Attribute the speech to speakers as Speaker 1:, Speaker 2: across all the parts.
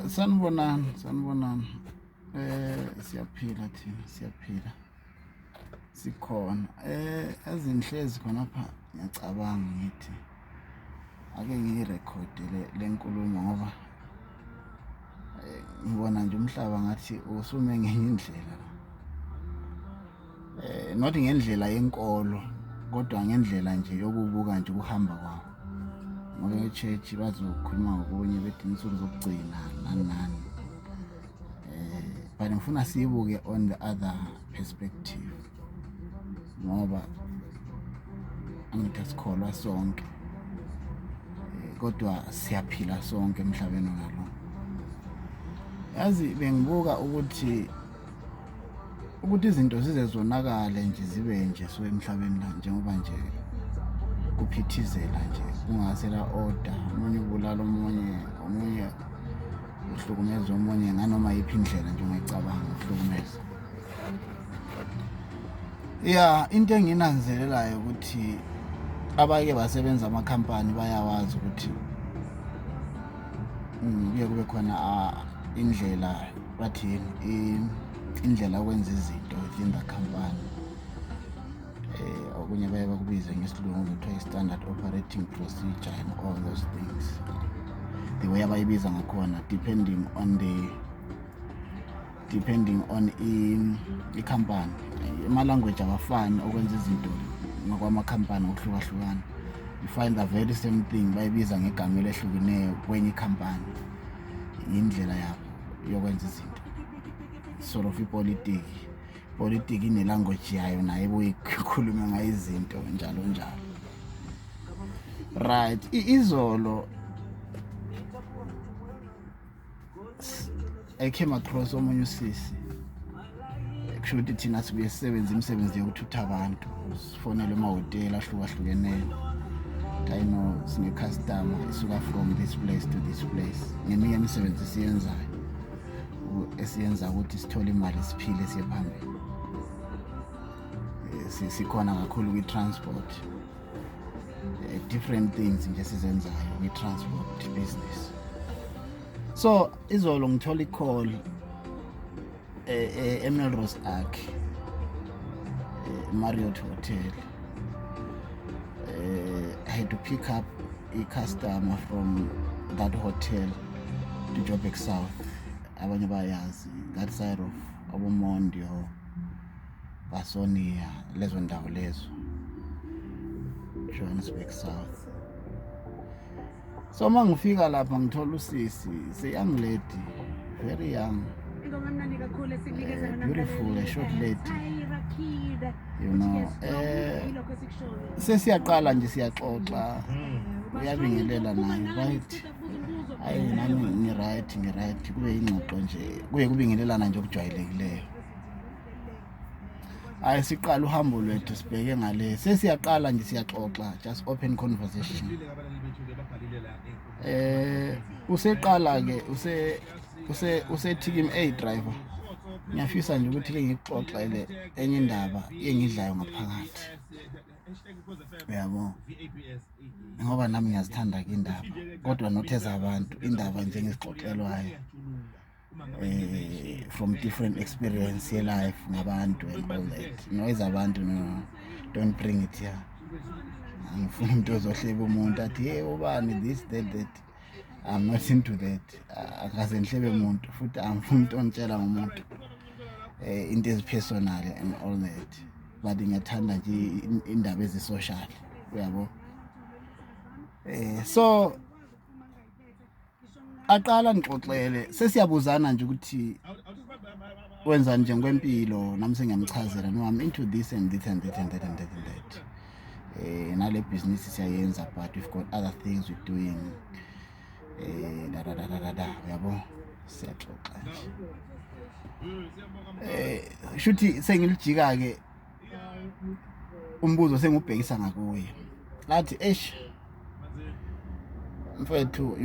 Speaker 1: Sanibonani, sanibonani. Siyaphila thina, siyaphila. Sikhona. Ezinhlezi khonapha ngiyacabanga ngithi ake ngiyirekhode le nkulumo ngoba ngibona nje umhlaba ngathi usume ngenye indlela. Not ngendlela yenkolo kodwa ngendlela nje yokubuka nje ukuhamba kwawo. Ngoba e-church bazokhuluma ngokunye bethi insuku zokugcina nani nani. But ngifuna siyibuke on the other perspective ngoba angithi asikholwa sonke, kodwa siyaphila sonke emhlabeni nalo. Yazi bengibuka ukuthi izinto zize zonakale nje zibe nje so emhlabeni la, njengoba nje kuphithizela nje kungasela order, omunye ubulala omunye, omunye uhlukumeza omunye nganoma yiphi indlela nje ungayicabanga ukuhlukumeza. Ya, into enginanzelelayo ukuthi abake basebenza amakhampani bayawazi ukuthi kuye kube khona indlela, bathi indlela yokwenza izinto within the company. Okunye baye bakubize ngesilungu kuthiwa i-standard operating procedure and all those things, the way abayibiza ngakhona depending on i-company. Ama-language awafani okwenza izinto ngokwamakhampani ngokuhlukahlukana. You find the very same thing bayibiza ngegama elehlukeneyo kwenye ikhampani, indlela yabo yokwenza izinto, sort of ipolitiki. Politiki ine-language yayo nayo ibuye ikhulume ngayo izinto njalo njalo, right? Izolo I came across omunye usisi. Kusho ukuthi thina sibuye sisebenze imisebenzi yokuthutha abantu, sifonele emahhotela ahlukahlukeneyo. I know sine-customer isuka from this place to this place, ngeminye imisebenzi esiyenzayo esiyenza ukuthi sithole imali, siphile, siye phambili. Sikhona kakhulu kwi-transport, different things nje esizenzayo kwi-transport business. So izolo ngithola i-call eMelrose Arch, Marriott Hotel. I had to pick up a customer from that hotel to Joburg South. Abanye bayazi that side of aboMondio, Basonia, lezo ndawo lezo, Johannesburg South. So uma ngifika lapha ngithola usisi, it's a young lady, very young,
Speaker 2: Ingoma emnandi kakhulu esikunikeza yona
Speaker 1: beautiful, a short
Speaker 2: mlaleli,
Speaker 1: lady.
Speaker 2: Tyra Kid.
Speaker 1: You know,
Speaker 2: Yilokho esikushoyo.
Speaker 1: Sesiyaqala nje siyaxoxa, uyabingelela naye, right? Hayi, nami ngi-right, ngi-right. Kube ingxoxo nje, kuye kubingelelana nje okujwayelekileyo. Hayi, siqala uhambo lwethu sibheke ngale, sesiyaqala nje siyaxoxa, just open conversation. Useqala ke use usethi kimi, "Hey driver, ngiyafisa nje ukuthi ke ngikuxoxele enye indaba engidlayo ngaphakathi, uyabo, ngoba nami ngiyazithanda ke indaba, kodwa not ezabantu, indaba nje engizixoxelwayo from different experience ye life ngabantu and all that. No, ezabantu no, don't bring it here. Angifuni umuntu ozohleba umuntu athi, hey, ubani this, that, that. I'm not into that. Akaze ngihlebe umuntu, futhi angifuni umuntu ontshela ngomuntu into ezi-personal and all that, but ngiyathanda nje indaba ezi-social, uyabo." So aqala ngixoxele, sesiyabuzana nje ukuthi wenzani nje ngkwempilo, nami sengiyamchazela, no, I'm into this and this and that and that and that and that, nale business siyayenza, but we've got other things we're doing, da da da da da da, uyabo. Siyaxoxa nje, shuthi sengilijika ke umbuzo, sengubhekisa ngakuye, lathi, "Eish mfethu,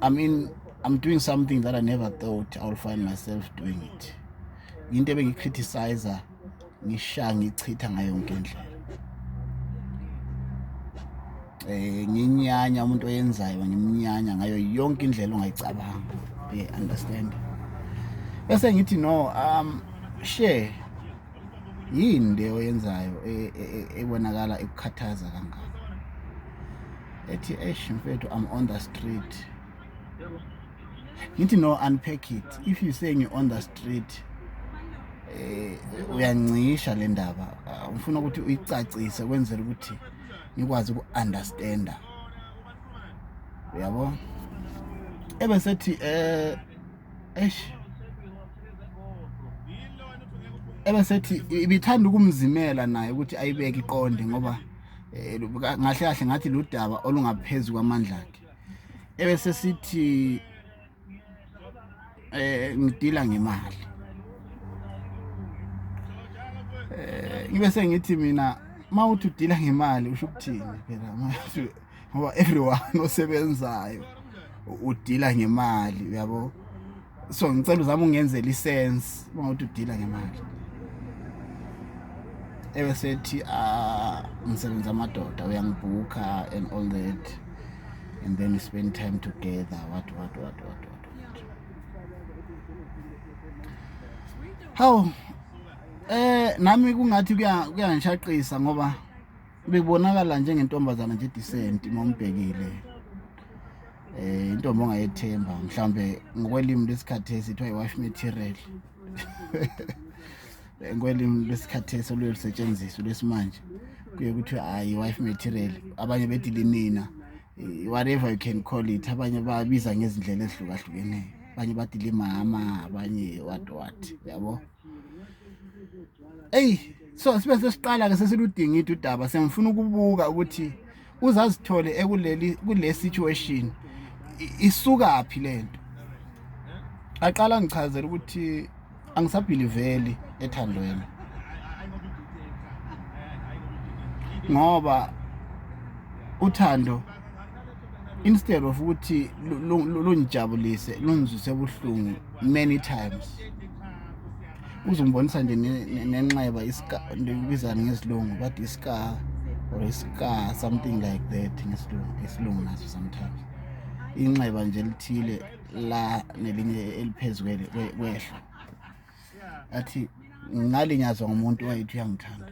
Speaker 1: I mean, I'm doing something that I never thought I will find myself doing it. Into ebengicriticize, ngishaya, ngichitha ngayo yonke indlela." Nginyanya umuntu oyenzayo, ngimnyanya ngayo yonke indlela ongayicabanga, yeah, understand. Bese ngithi no, share yini le oyenzayo ebonakala ikukhathaza kangaka? Ethi, "Eish mfethu, I'm on the street." Ngithi, "No, unpack it. If you saying you're on the street, uyancisha le ndaba. Ngifuna ukuthi uyicacise kwenzela ukuthi ngikwazi uku-understanda, uyabo." Ebesethi eish, ebesethi ibithanda ukumzimela naye ukuthi ayibeke iqonde, ngoba kahle kahle ngathi ludaba olungaphezulu kwamandla akhe. Ebese sithi ngidila ngemali. Ngibe sengithi mina, mawuthi udila ngemali usho ukuthini phela? Ngoba everyone osebenzayo udila ngemali, uyabo. So ngicela uzame ungenzela isense mawuthi udila ngemali. Ebesethi, "Ah, ngisebenza amadoda, uyangibhukha and all that, and then we spend time together, what what what what what what." Hawu, nami kungathi kuyangishaqisa ngoba bekubonakala njengentombazana nje decent mombhekile, intombi ongayethemba, mhlambe ngokwelimi lesikhathi esithiwa i-wife material, ngokwelimi lesikhathi esoluye lusetshenziswe lwesimanje kuye kuthiwa hayi, wife material, abanye bethi linina, whatever you can call it. Abanye babiza ngezindlela ezihlukahlukeneyo, abanye bathi limama, abanye what what, yabo. Ey, so sibe sesiqala ke sesiludingida udaba, sengifuna ukubuka ukuthi uzazithole ekuleli kule situation isuka phi lento. Aqala ngichazela ukuthi angisabhiliveli ethandweni ngoba uthando, instead of ukuthi lungijabulise, lungizwise buhlungu many times. Uzongibonisa nje nenxeba, iscar, ndikubizani ngesilungu, bathi iscar or iscar, something like that ngesilungu, isilungu naso sometimes, inxeba nje elithile la nelinye eliphezu kwehlo. Athi ngalinyazwa ngumuntu owayethi uyangithanda,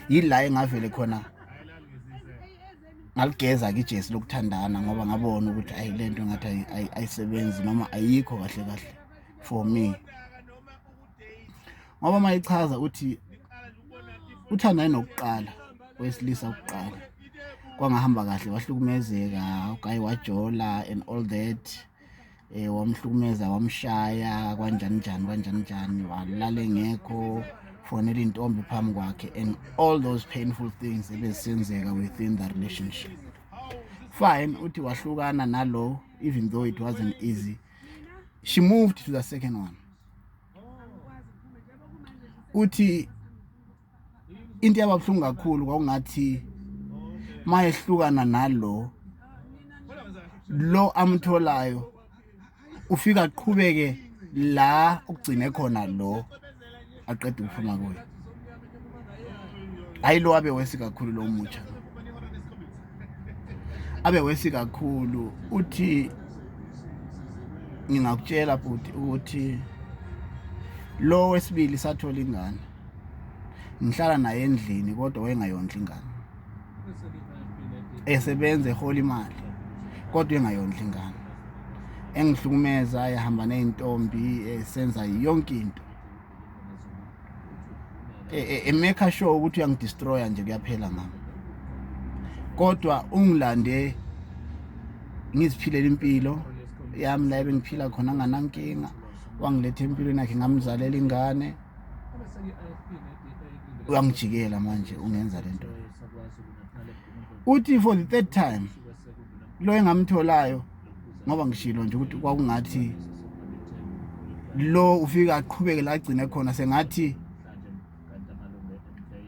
Speaker 1: yila engavele khona ngaligeza ke ijesi lokuthandana, ngoba ngabona ukuthi ayi, lento ngathi ayisebenzi noma ayikho kahle kahle for me. Ngoba mayichaza uthi uthandane nokuqala wesilisa ukuqala, kwangahamba kahle, wahlukumezeka ugayi, wajola and all that, wamhlukumeza, wamshaya, kanjani njani kanjani njani, walala engekho, fonela intombi phambi kwakhe and all those painful things ebezisenzeka within the relationship. Fine, uthi wahlukana nalo, even though it wasn't easy. She moved to the second one. Uthi into yababuhlungu kakhulu kwakungathi mayehlukana nalo, lo amtholayo ufika aqhubeke la ukugcine khona lo aqeda ukuphuma kuye. Hayi, lo abe wesi kakhulu, lo mutsha abe wesi kakhulu. Uthi ngingakutshela bhuti ukuthi lo wesibili sathola ingane, ngihlala naye endlini, kodwa wayengayondli ingane, esebenza ehola imali kodwa engayondli ingane, engihlukumeza, ehamba nezintombi, esenza yonke into, emake sure ukuthi uyangidestroya nje, kuyaphela ngami. Kodwa ungilande ngiziphilela impilo yami la ebengiphila khona, nganankinga, wangiletha empilweni yakhe, ngamzalela ingane, uyangijikela manje, ungenza lento. Uthi for the third time lo engamtholayo, ngoba ngishilo nje ukuthi kwakungathi lo ufika aqhubeke la agcine khona, sengathi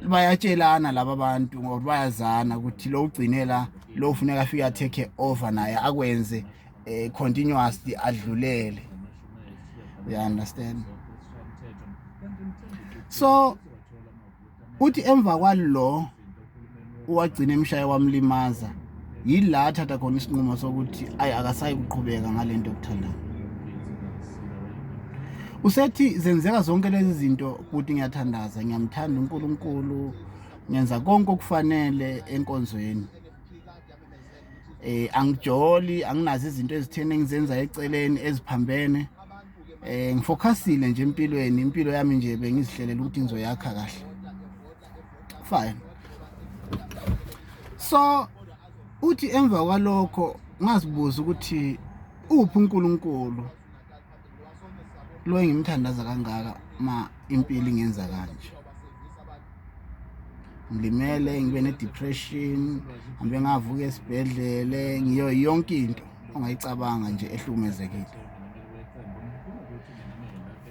Speaker 1: bayatshelana laba bantu ngoba bayazana ukuthi lo ugcine la, lo ufuneka afike atake over naye, akwenze continuously, adlulele, you understand. So uthi emva kwalo Owagcina emshaya wamlimaza. Yila athatha khona isinqumo sokuthi ayi, akasayi kuqhubeka ngalento yokuthandana. Usethi zenzeka zonke lezi zinto kuthi ngiyathandaza, ngiyamthanda uNkulunkulu, ngenza konke okufanele enkonzweni, angijoli, anginazo izinto ezitheni engizenza eceleni eziphambene, ngifocusile nje empilweni. Impilo yami nje bengizihlelela ukuthi ngizoyakha kahle, fine. So uthi emva kwalokho ngazibuza ukuthi uphi uNkulunkulu lo engimthandaza kangaka ma impilo ingenza kanje? Ngilimele, ngibe ne-depression, hambe ngavuka esibhedlele, ngiyo yonke into ongayicabanga nje ehlukumezekile.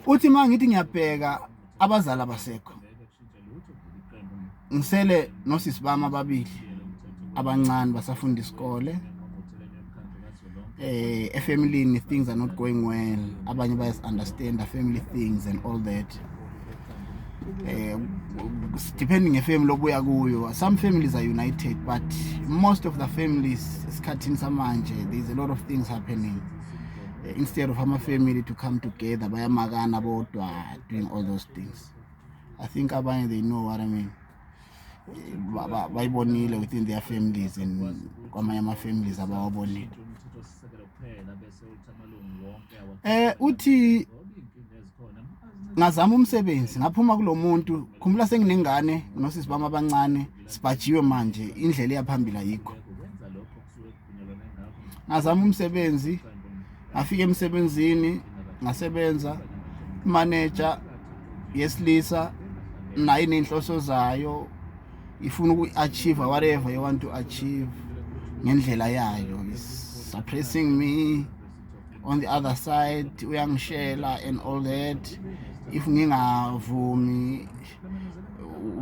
Speaker 1: Uthi uma ngithi ngiyabheka, abazali abasekho, ngisele nosisi bami ababili abancane basafunda isikole. Efamilini things are not going well. Abanye bayas understand the family things and all that, depending ngefamily obuya kuyo. Some families are united, but most of the families esikhathini samanje there is a lot of things happening. Instead of ama-family to come together, bayamakana bodwa, doing all those things. I think abanye, they know what I mean. Bayibonile within their families and kwamanye ama-families abawabonile. Uthi ngazama umsebenzi, ngaphuma kulo muntu. Khumbula senginengane nosisi bami abancane, sibhajiwe manje, indlela eyaphambili ayikho. Ngazama umsebenzi, ngafika emsebenzini, ngasebenza. Manager yesilisa nayo inenhloso zayo, ifuna uku-achieve whatever you want to achieve ngendlela yayo, is suppressing me on the other side, uyangishela and all that. If ngingavumi,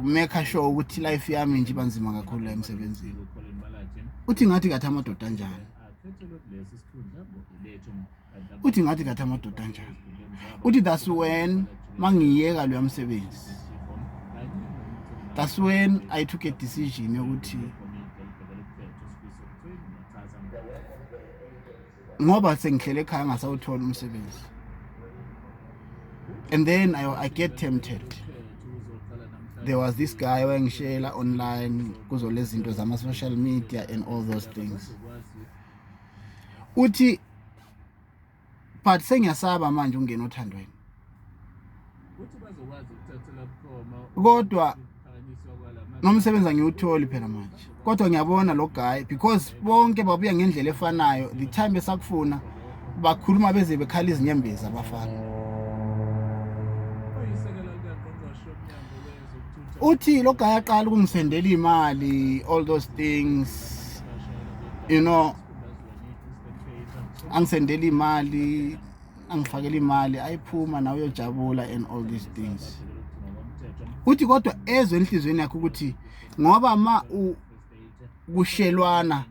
Speaker 1: make sure ukuthi life yami nje iba nzima kakhulu la emsebenzini. Uthi ngathi kathi amadoda anjani, uthi ngathi kathi amadoda anjani. Uthi that's when mangiyeka loya msebenzi, that's when I took a decision yokuthi ngoba sengihlele ekhaya ngasawuthola umsebenzi, and then I get tempted. There was this guy wayengishela online kuzo lezi zinto zama-social media and all those things. Uthi but sengiyasaba manje ukungena othandweni, kodwa nomsebenzi angiwutholi phela manje, kodwa ngiyabona lo guy, because bonke babuya ngendlela efanayo. The time besakufuna bakhuluma beze bekhala izinyembezi abafana. Uthi lo guy aqala ukungisendela imali, all those things, angisendela imali, angifakela imali, ayiphuma nawe uyojabula and all these things. Uthi kodwa ezwe enhliziyweni yakhe ukuthi ngoba ma kushelwana,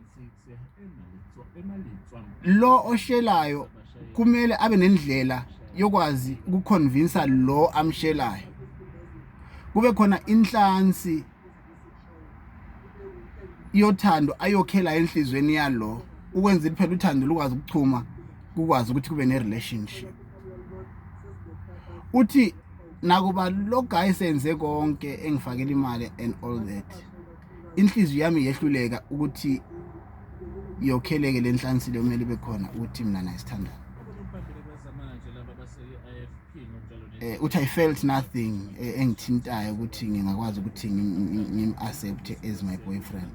Speaker 1: lo oshelayo kumele abe nendlela yokwazi ukuconvince lo amshelayo, kube khona inhlansi yothando ayokhela enhliziyweni yalo, ukwenza phela uthando lukwazi ukuchuma, kukwazi ukuthi kube ne-relationship. Uthi nakuba lo guy senze konke, engifakela imali and all that, inhliziyo yami yehluleka ukuthi yokheleke le nhlansi leyo kumele ibe khona ukuthi mina naye sithandana. Uthi I felt nothing engithintayo ukuthi ngingakwazi ukuthi ngim-accept as my boyfriend.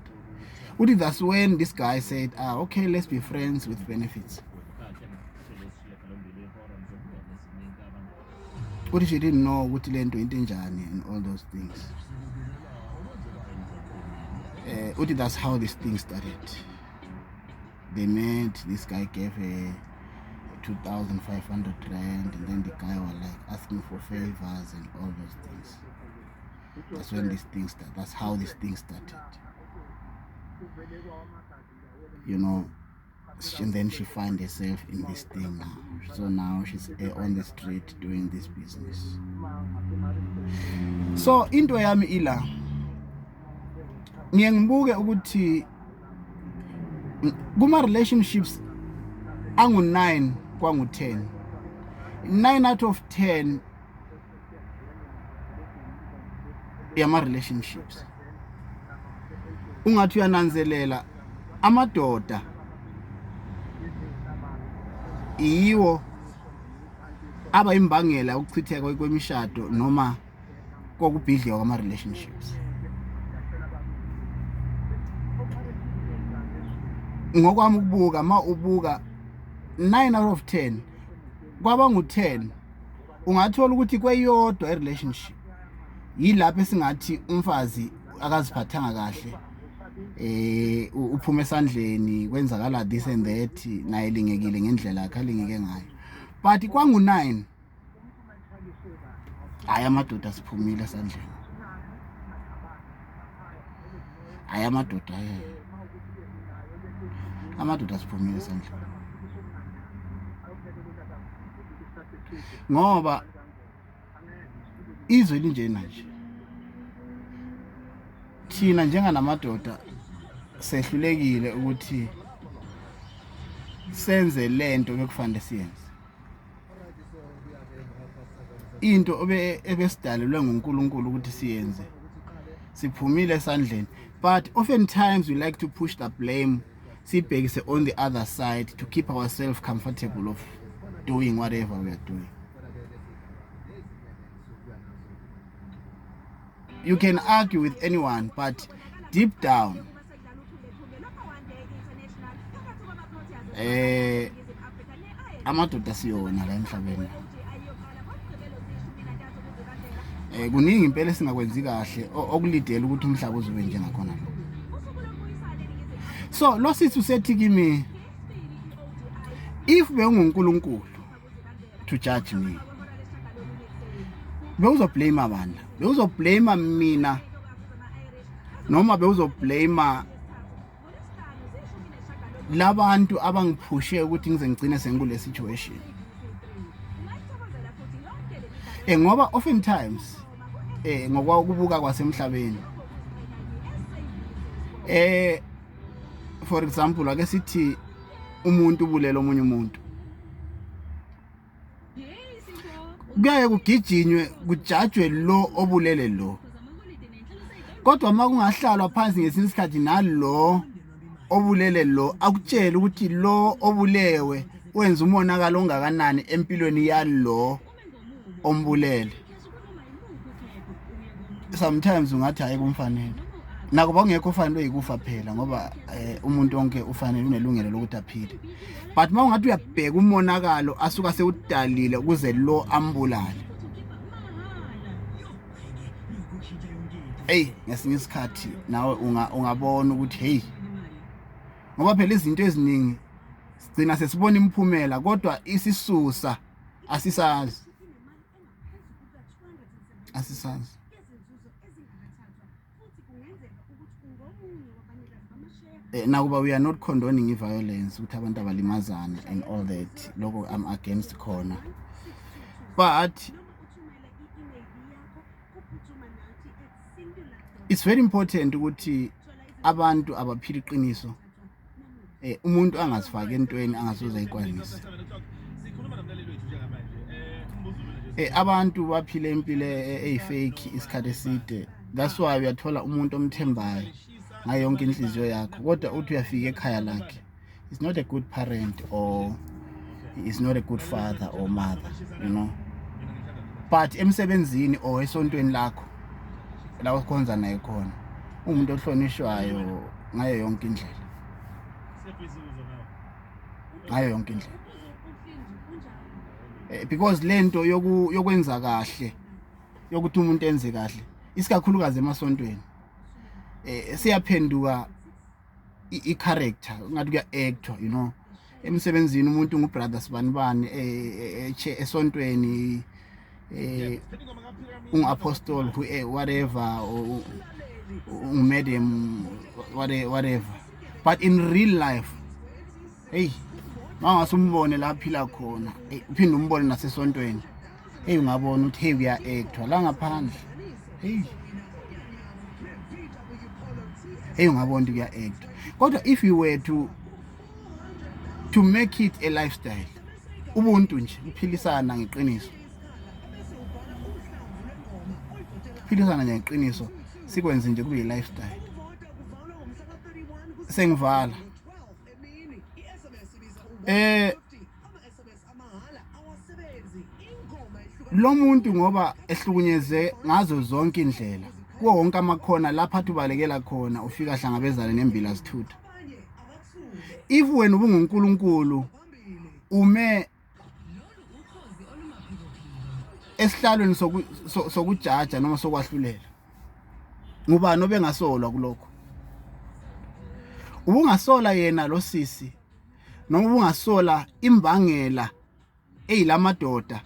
Speaker 1: Uthi that's when this guy said, "Ah, okay, let's be friends with benefits." Uthi she didn't know ukuthi lento into enjani and all those things. Uthi that's how this thing started. They met, this guy gave her 2500 rand, and then the guy was like asking for favors and all those things. That's when this thing started. That's how this thing started. And then she find herself in this thing now. So now she's on the street doing this business. So into yami ila, Ngiye ngibuke ukuthi kuma relationships angu 9 kwangu 10, 9 out of 10 yama relationships, ungathi uyananzelela, amadoda yiwo aba imbangela ukuchitheka kwemishado noma kokubhidlika kwama relationships. Ngokwami ukubuka, ma ubuka 9 out of 10 kwaba ngu-10, ungathola ukuthi kweyodwa i-relationship yilapho esingathi umfazi akaziphathanga kahle, uphuma esandleni, kwenzakala this and that, naye lingekile ngendlela yakhe alingeke ngayo. But kwangu-9, hayi, amadoda siphumile esandleni. Hayi, amadoda, hayi, amadoda siphumile esandleni, ngoba izwe linjena nje, thina njenganamadoda sehlulekile ukuthi senze lento bekufanele siyenze, into ebesidalelwe nguNkulunkulu ukuthi siyenze. Siphumile esandleni, but oftentimes we like to push the blame, sibhekise on the other side to keep ourselves comfortable of doing whatever we are doing. You can argue with anyone, but deep down amadoda siyona la emhlabeni. Kuningi impela esingakwenzi kahle okulidela ukuthi umhlaba uzobe njengakhona lo. So lo sisi usethi kimi, if bewunguNkulunkulu to judge me, bewuzoblame abantu, bewuzoblame mina noma bewuzoblame labantu abangiphushe ukuthi ngize ngigcine sengikule situation? Ngoba oftentimes ngokwakubuka kwasemhlabeni, for example, ake sithi umuntu ubulela omunye umuntu, kuyaye kugijinywe kujajwe lo obulele lo, kodwa uma kungahlalwa phansi ngesinye isikhathi nalo obulele lo, akutshele ukuthi lo obulewe wenza umonakalo ongakanani empilweni yalo ombulele, sometimes ungathi hayi, kumfanele. Nakuba kungekho ofanele yikufa phela, ngoba umuntu wonke ufanele, unelungelo lokuthi aphile, but uma ungathi uyabheka umonakalo asuka sewudalile ukuze lo ambulale, hey, ngesinye isikhathi nawe ungabona ukuthi hey, ngoba phela izinto eziningi sigcina sesibona imiphumela, kodwa isisusa asisazi, asisazi. Nakuba we are not condoning i-violence, ukuthi abantu abalimazane and all that, lokho I'm against khona, but it's very important ukuthi abantu abaphila iqiniso. Umuntu angazifaki entweni angasoze ayikwanise. Abantu baphile impilo eyifake isikhathi eside. That's why uyathola umuntu omthembayo ngayo yonke inhliziyo yakho, kodwa uthi uyafika ekhaya lakhe, is not a good parent or is not a good father or mother. But emsebenzini or esontweni lakho la ukhonza naye khona, umuntu ohlonishwayo ngayo yonke indlela, ngayo yonke indlela, because lento yokwenza kahle, yokuthi umuntu enze kahle, isikakhulukazi emasontweni, siyaphenduka i-character, ngathi kuya-actwa. Emsebenzini umuntu ngubrother sibanibani, esontweni ungu-apostle, whatever, ungu-madam, whatever, but in real life, hey, mangase umbone la aphila khona, uphinde umbone nasesontweni, hey, ungabona ukuthi hey, kuya-actwa la ngaphandle, hey. Hey, ungabona ukuthi kuya-act, kodwa if you were to make it a lifestyle, ubuntu nje, uphilisana ngeqiniso, philisana nje ngeqiniso, sikwenze nje kube lifestyle. Sengivala. Lo muntu, ngoba ehlukunyeze ngazo zonke indlela, kuwo wonke amakhona lapha athi ubalekela khona, ufika hlangabezana nembila zithutha. If wena ubunguNkulunkulu, ume esihlalweni sokujaja noma sokwahlulela, ngubani obengasolwa kulokho? Ubungasola yena lo sisi, noma ubungasola imbangela eyilamadoda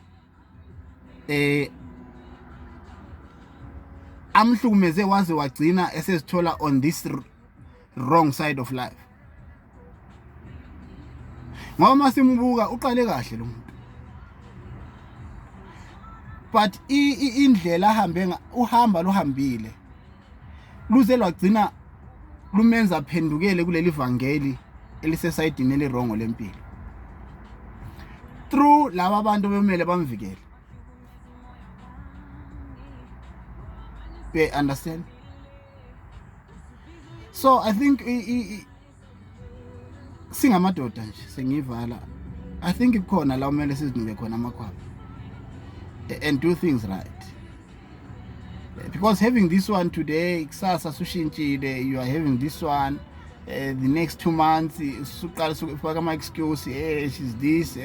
Speaker 1: amhlukumeze waze wagcina esezithola on this wrong side of life? Ngoba masimbuka, uqale kahle lo muntu, but indlela ahambe, uhamba luhambile luze lwagcina lumenza aphendukele kuleli vangeli elisesayidini eli-wrong lempilo, through laba abantu bemele bamvikele. You understand? So I think singamadoda nje, sengiyivala, I think kukhona la kumele sizinike khona amakhwapha and do things right, because having this one today, kusasa sushintshile, you are having this one the next 2 months suqala ufaka ama-excuse, she's this,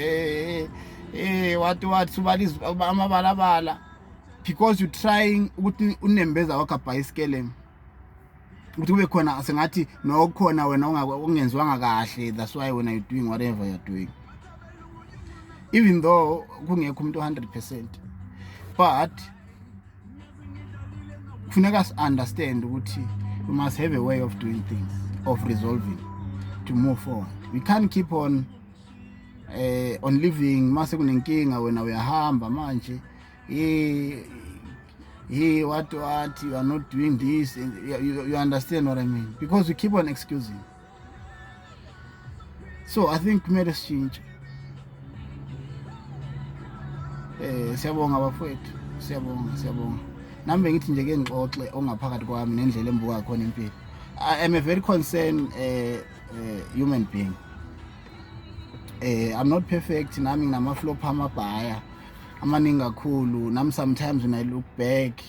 Speaker 1: what, subala amabalabala, because you trying ukuthi unembeza wakho abhayisikele ukuthi kube khona sengathi nokukhona wena ungenziwanga kahle. That's why wena you doing whatever you're doing, even though kungekho umuntu 100%, but kufuneka si-understand ukuthi we must have a way of doing things, of resolving to move forward. We can't keep on living mase kunenkinga, wena uyahamba manje, hey, what, you are not doing this and you understand what I mean? Because we keep on excusing. So I think kumele sishintshe. Siyabonga bafowethu, siyabonga, siyabonga. Nami bengithi nje ke ngixoxe ongaphakathi kwami nendlela embuka khona impilo. I am a very concerned human being. I'm not perfect nami, nginama-flop amabhaya amaningi kakhulu nami. Sometimes when I look back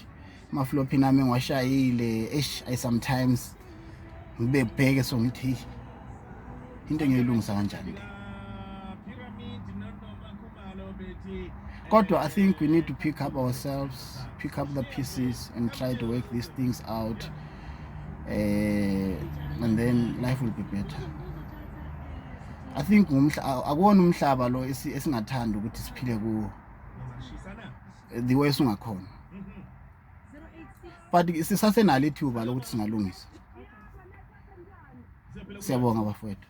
Speaker 1: ama-flop nami engiwashayile, eish, I sometimes ngibe bheke, so ngithi, "Hey, into engiyilungisa kanjani le?" Kodwa I think we need to pick up ourselves, pick up the pieces and try to work these things out, and then life will be better, I think. Akuwona umhlaba lo esingathanda ukuthi siphile kuwo the way sungakhona, but sisasenalo ithuba lokuthi singalungisa. Siyabonga bafowethu.